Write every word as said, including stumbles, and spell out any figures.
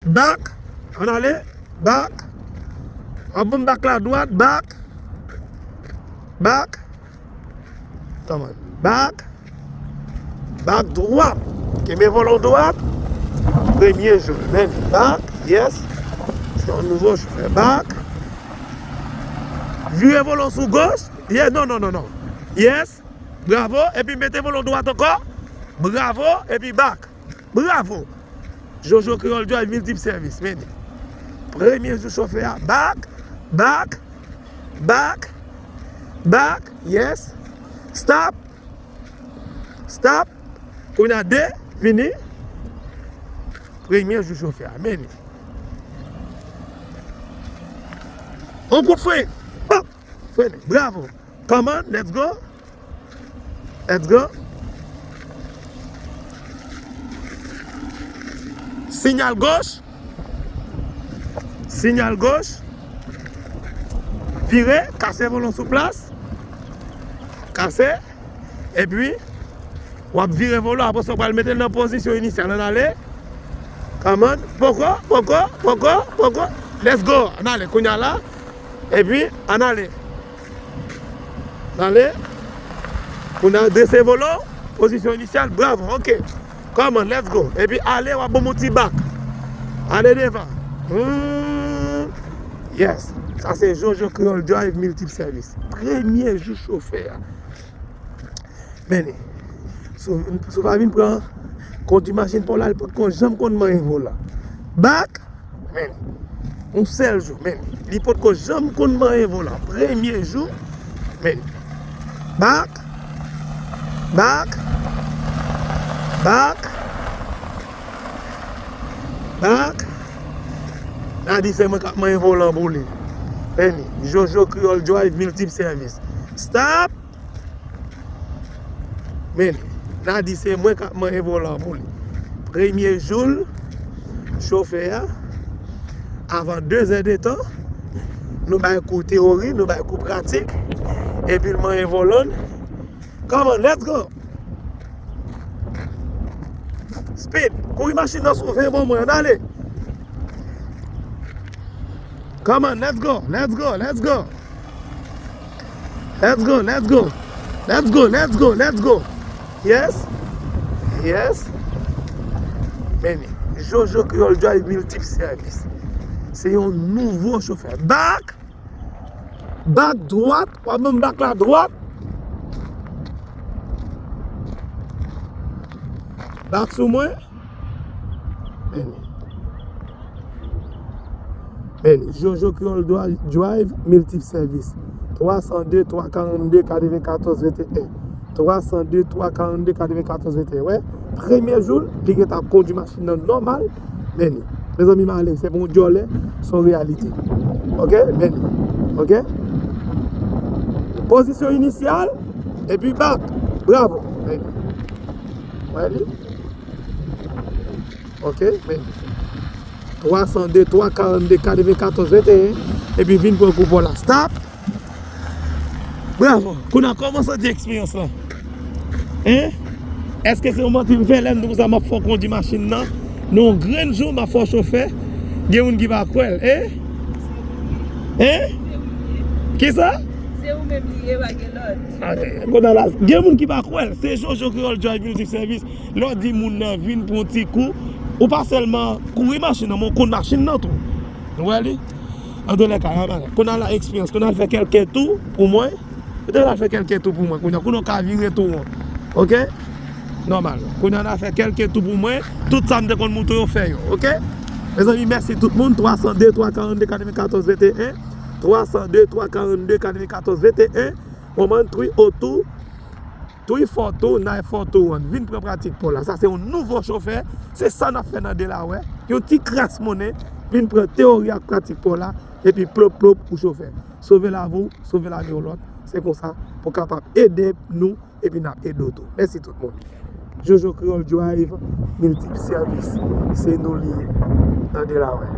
Bak. Ann ale. Bak. W ap ban m bak la dwat. Bak. Bak. Come on. Bak. Bak dwat. Kenbe volan dwat. Premye jou. Men bak. Yes. Se yon nouvo chofè. Bak. Vire volan sou goch. Yes. Non, non, non, non. Yes. Bravo. Epi mete volan dwat ankò. Bravo. Epi bak. Bravo. Jojo Kreyòl Drive Multiple Service. Men. Premye jou chofè a. Bak. Bak. Bak. Bak. Yes. Stop. Stop. Kounye a de. Vini. Premye jou chofè a. Men. On kout fren. Pap. Frennen. Bravo. Come on. Let's go. Let's go. Sinyal goch. Sinyal goch. Vire. Kase volan sou plas. Kase. Epi, w ap vire volan. Apre sa, w pral mete l nan pozisyon inisyal. Ann ale. Come on. Poko, poko, poko, poko. Let's go. Ann ale. Kounye a la. Epi, ann ale. Ann ale. Kounye a, drese volan. Pozisyon inisyal. Bravo. Ok. Come on, let's go. Epi ale, w ap ban m yon ti bak. Ale devan. Hmm. Yes. Sa se Jojo Kreyòl Drive Multiple Service. Premye jou chofè a. Men, si w, si w pa vin pran kondwi machin pa w la, li potko janm konn manyen volan. Bak. Men, yon sèl jou, men, li potko janm konn manyen volan. Premye jou, men, bak, bak, bak, bak. N a di se mwen k ap manyen volan pou li. Men, Jojo Kreyòl Drive Multiple Service. Stop! Men, n a di se mwen k ap manyen volan pou li. Premye jou l, chofè a, avan de zè de tan, nou bay kou teyori, nou bay kou pratik, epi l manyen volan l. Come on, let's go! Speed, kouri machin nan sou ven ban mwen, ann ale! Come on, let's go, let's go, let's go. Let's go, let's go. Let's go, let's go, let's go. Yes. Yes. Men, Jojo Kreyòl Drive Multiple Service. Se yon nouvo chofè. Bak. Bak dwat. W ap ban m bak la dwat. Bak sou mwen. Men. Men, Jojo Kreyòl Dwa-, Drive Multiple Service. Twa san de, twa karannde, katrevenkatòz venteyen. Twa san de, twa karannde, katrevenkatòz venteyen. Wè, premye jou l, li gentan ap kondwi machin nan nòmal. Men, mezanmi, m ale, se pa yon djòlè, se yon reyalite. Ok? Men, ok? Pozisyon inisyal, epi bak. Bravo. Men. Wè li? Ok, men. Twa san de, twa karannde, katrevenkatòz venteyen, epi vin pran kou pa w la. Stop! Bravo! Kounye a, kòman w santi eksperyans lan? Hein? Èske se yon manti m fè lè m di w sa m ap fè w kondwi machin nan? Nan yon grenn jou, m ap fè w chofè. Gen moun ki pa kwè l. Hein? Hein? Kisa? Se ou menm li ye, pa gen lòt. Ah, kounye a la, gen moun ki pa kwè l. Se Jojo Kreyòl Drive Multiple Service. Lè w di moun nan vin pran yon ti kou, ou pa sèlman kouri machin nan, men w konn machin nan tou. Ou wè li? Antoulèka, kounye a la eksperyans, kounye a l fè kèlke tou pou mwen. Kounye a l fè kèlke tou pou mwen. Kounye a, kounye a w ka vire tou won. Ok? Nòmal. Kounye a l fè kèlke tou pou mwen. Tout sa m te konn moutre w fè yo. Ok? Mezanmi, mèsi tout moun. Twa san de, twa karannde, katrevenkatòz venteyen. Twa san de, twa karannde, katrevenkatòz venteyen. One one three oh two. Three four two nine four two one. Vin pran pratik pa w la. Sa se yon nouvo chofè. Se sa n ap fè nan Delaware. Yon ti kras monnen. Vin pran teyori ak pratik pa w la. Epi plop plop ou chofè. Sove lavi w, sove lavi yon lòt. Se konsa pou w kapab ede nou epi n ap ede w tou. Mèsi tout moun. Jojo Kreyòl Drive, Multiple Service. Se nou li ye nan Delaware.